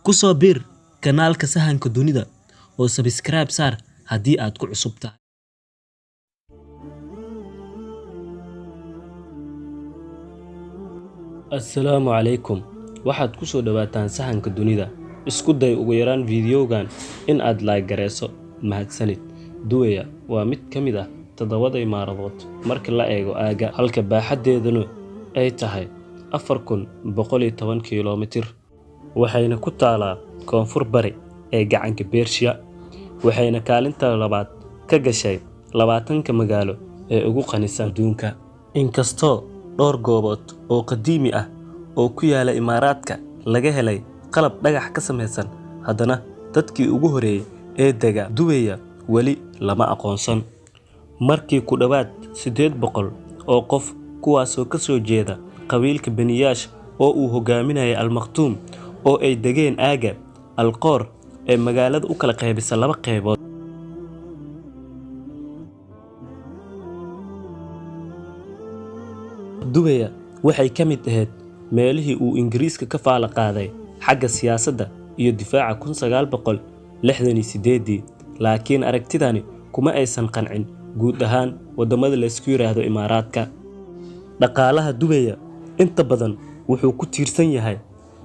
Ku soo biir kanaalka Sahanka Dunida oo subscribe saar haddii aad ku cusub tahay. Assalaamu calaykum. Waxaad ku soo dhawaataan Sahanka Dunida. Isku day ugu yaraan fiidiyowgan in aad like gareyso. Mahadsanid. Duwaya waa mid ka mid ah toddobada imaaradood marka la eego aagga, halka baaxaddeeduna ay tahay 4110 kiiloomitir. Waxayna ku taalaa koonfur bari ee gacanka Bershiya, waxayna kaalinta labaad ka gashay 20-ka magaalo ee ugu qanisan adduunka. Inkastoo dhowr goobood oo qadiimi ah oo ku yaala Imaaraadka laga helay qalab dhagax ka samaysan, haddana dadkii ugu horreeyay ee dega Duwaya weli lama aqoonsan. Markii ku dhowaad 800 oo qof kuwaasoo ka soo jeeda qabiilka Bani Yash oo uu hogaaminayay Al Maktoum oo ay degeen aagga Al Khor ee magaalada u kala qaybisa laba qaybood. Duwaya waxay ka mid ahayd meelihii uu Ingiriiska ka faala qaaday xagga siyaasadda iyo difaaca 1968, laakiin aragtidani kuma aysan qancin guud ahaan waddamada la isku yiraahdo Imaaraadka. Dhaqaalaha Duwaya inta badan wuxuu ku tiirsan yahay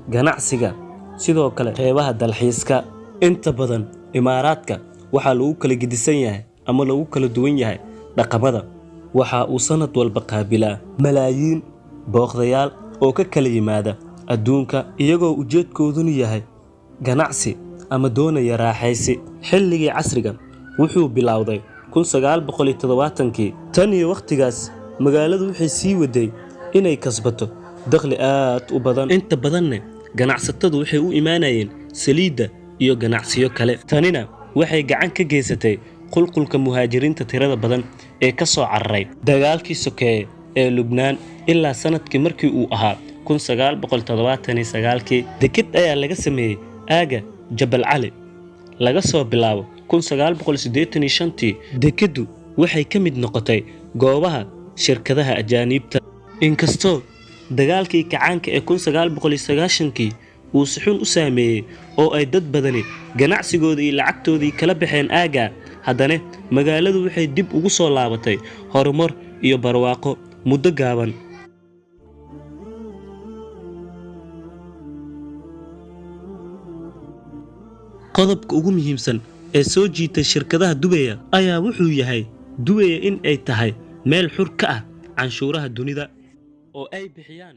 ganacsiga, sidoo kale qeybaha dalxiiska. Inta badan Imaaraadka waxaa lagu kala gedisan yahay ama lagu kala duwan yahay dhaqamada. Waxa uu sanad walba qaabilaa malaayiin booqdayaal oo ka kala yimaada adduunka, iyagoo ujeedkooduna yahay ganacsi ama doonaya raaxaysi. Xilligii casriga wuxuu bilowday 1970kii. Tan iyo wakhtigaas magaaladu waxay sii waday inay kasbato dakhli aad u badan. Inta badanna ganacsatadu waxay u imaanayeen saliidda iyo ganacsiyo kale. Tanina waxay gacan ka geysatay qulqulka muhaajiriinta tirada badan ee ka soo cararay dagaalkii sokeeye ee Lubnaan ilaa sanadkii markii uu ahaa 1979kii. Deked ayaa laga sameeyey aagga Jabal Cali laga soo bilaabo 1985tii. Dekeddu waxay ka mid noqotay goobaha shirkadaha ajaaniibta. Inkastoo dagaalkii kacaanka ee 1990kii uu si xun u saameeyey oo ay dad badani ganacsigoodii iyo lacagtoodii kala baxeen aagga, haddana magaaladu waxay dib ugu soo laabatay horumar iyo barwaaqo muddo gaaban. Qodobka ugu muhiimsan ee soo jiitay shirkadaha Duwaya ayaa wuxuu yahay Duwaya in ay tahay meel xur ka ah canshuuraha dunida oo ay bixiyaan.